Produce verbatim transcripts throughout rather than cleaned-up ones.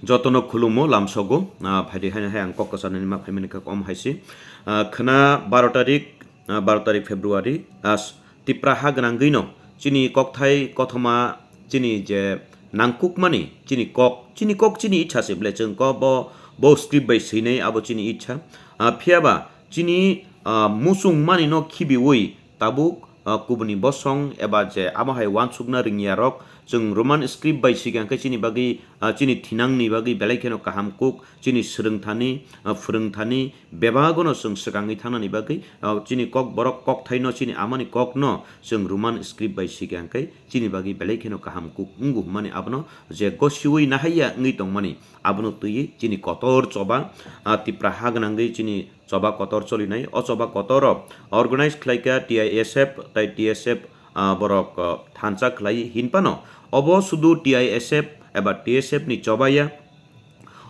Jotono khulumo lamsogo, ah, phaidi haino hai ang kok kwcharnani ma phaimani kha om hai se. Ah, khwna baro tarik, ah, baro tarik February, ah, Tipra ha gwnangwi no chini kokthai kothoma chini je nangkukmani chini kok, chini kok chini ichha se ble chwng ko bo, bo script bai swinai abo chini ichha. Ah, phiyaba chini, ah, muchungmani no khibiwi tabuk, ah, kubuni bosong eba je amo hai uansukna ringyarok, chwng Roman script bai sika hwnkhe chini bagwi, ah, chini thinangni bagwi belai kheno kaham kuk, chini swrwngthani, ah, phwrwngthani bebagono chwng swkangwi thangnani bagwi, ah, chini kokborok kokthaino, chini amani kokno chwng Roman script bai sika hwnkhe chini bagwi belai kheno kaham kuk wngo hwnmani abono je gosiwi nahaiya wngwi tongmani abono twiwi chini kotor choba, ah, Tipra ha gwnangwi chini choba kotor cholinai. O choba kotoro organize khlaikha T I S F tai T S F, ah, borok, ah, thansa khlai hinphano obo sudu T I S F eba T S F ni choba ya.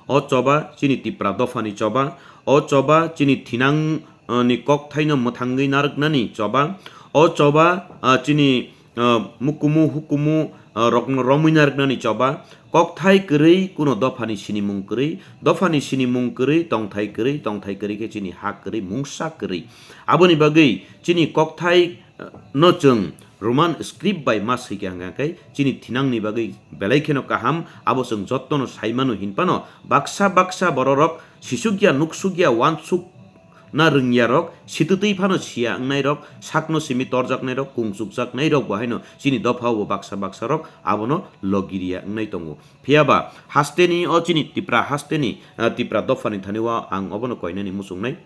O choba chini Tipra dophani choba. O choba chini thinang, ah, ni kokthaino mwthangwi narwknani choba. O choba, ah, chini ah, mukumu hukumu, ah, rokno romwi narwknani choba, kokthai kwrwi, kuno dophani sinimung kwrwi, dophani sinimung kwrwi, tongthai kwrwi, tongthai kwrwi khe chini ha kwrwi, mungsa kwrwi. Aboni bagwi chini kokthai, ah, no chwng Roman script bai ma swikha hwnkha khe chini thinangni bagwi belai kheno kaham, abo chwng jottono saimano hinphano baksa baksa bororok sisukya nuksukya uansuk na rwngya rok, sitwtwi phano siya wngnai rok, sakno simi torjaknai rok, kung chukjaknai rok bo haino chini dopha o bo baksa baksa rok abono logiriya wngnai tongo. Phiyaba hasteni o chini Tipra hasteni, ah, Tipra dophani thani o ang obono koinani muchungnai.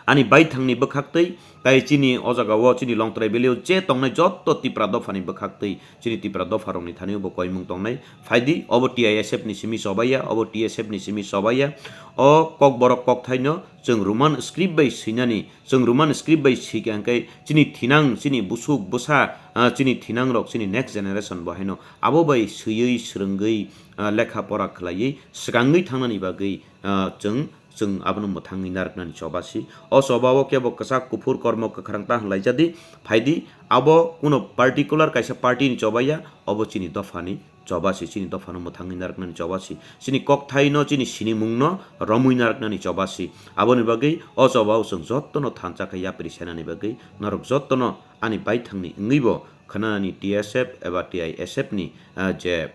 Ani baithangni bwkhaktwi tai chini o jaga o chini Longtrai Valley o je tongnai jotto Tipra dophani bwkhaktwi chini Tipra dopharokni thani bo koimung tongnai. Phaidi, obo T I S F ni simi chobaiya, obo T S F ni simi chobaiya. O kokborok kokthaino chwng Roman script bai swinani, chwng Roman script bai swikha hwnkhe chini thinang, chini busuk, bwsa, ah, chini thinangrok, chini next generation bo haino abo bai swiwi, swrwngwi, ah, lekha pora khlaiwi, swkangwi thangnani bagwi, ah, chwng chwng abono mwthangwi narwknani choba si. O choba o kebo kwchak kuphur kormo kwkhrang ta hwnlaijadi, phaidi abo kuno particular kaisa party ni choba ya, obo chini dophani choba si, chini dophano mwthangwi narwknani choba si, chini kokthaino, chini sinimungno romwi narwknani choba si. Aboni bagwi o choba o chwng jottono thansa khe yapri senani bagwi norok jottono ani baithangni wngwi bo khwnanani T S F eba T I S F ni, ah, je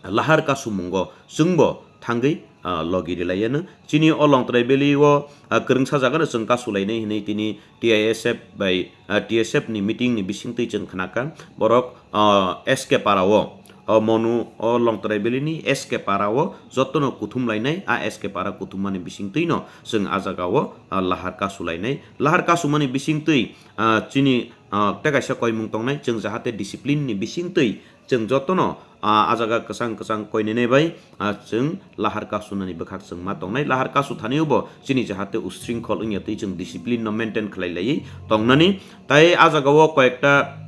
lahar kasumungo chwngbo thangwi, ah, logi rilaiya no. Chini o Longtrai Valley o, ah, kwrwngsa jaga no chwng kasu lainai hinwi tini T I S F bai, ah, T S F ni meeting ni bisingtwi chwng khnakha. Borok, ah, S K para o, o Monu o Longtrai Valley ni S K para o jotono kuthum lainai, a S K para kuthum mani bisingtwi no chwng a jaga o, ah, lahar kasu lainai. Lahar kasumani bisingtwi, ah, chini, ah, tei kaisa koimung tongnai, chwng jahate discipline ni bisingtwi chwng jotono, ah, a jaga kwchang kwchang koinene bai, ah, chwng lahar kasunani bwkhak chwng ma tongnai. Lahar kasu thani bo chini jahate usringkhol wngya twi chwng discipline no maintain khlai laiwi tongnani. Tai a jaga o koyekta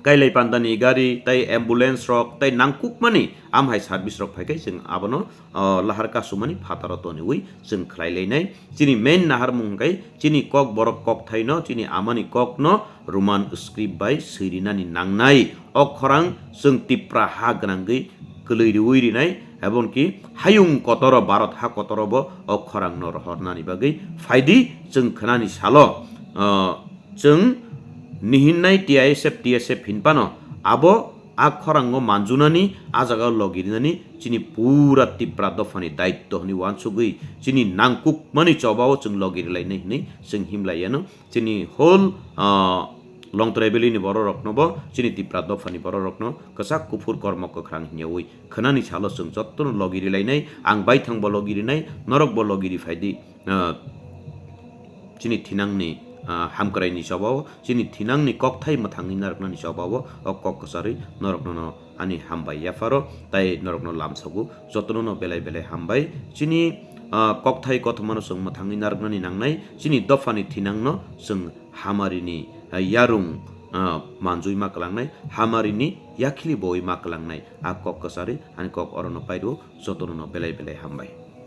kailai pandani gari, tai ambulance rok, tai nangkukmani amhai service rok phaikai chwng abono, ah, lahar kasumani phataro toniwi chwng khlai lainai. Chini main naharmung hwnkhe chini kok borok kokthaino, chini amani kokno Roman script bai swirinani nangnai. O khorang chwng Tipra ha gwnangwi kwlwi riwi rinai, ebonki hayung kotoro, Bharat ha kotoro bo o khorangno rohornani bagwi phaidi chwng khwnani salo, ah, chwng nihinnai T I S F, T S F hinphano abo a khorango manjunani, a jaga logi rinani chini pura Tipra dophani daitto hwnwi uansugwi chini nangkukmani chobao chwng logi rilainai hwnwi chwng himlaiano. Chini whole, ah, Longtrai Valley ni borok rokno bo, chini Tipra dophani borok rokno kwchak kuphur kormo kwkhrang hwnyawi khwnani salo chwng jottono logi rilainai, ang baithang bo logi rinai, norok bo logi ri phaidi. Ah, chini thinangni, ah, hamkraini chobao, chini thinangni kokthai mwthangwi narwknani chobao, o kok kwcharwi norokno no ani hambai yapharo, tai norokno lamsogo, jotono no belai belai hambai. Chini, ah, kokthai kothomano chwng mwthangwi narwknani nangnai, chini dophani thinangno chwng hamarini, ah, yarung, ah, manjui ma kwlangnai, hamarini yakhili boi ma kwlangnai, a kok kwcharwi ani kok orono pairo, jotono no belai belai hambai.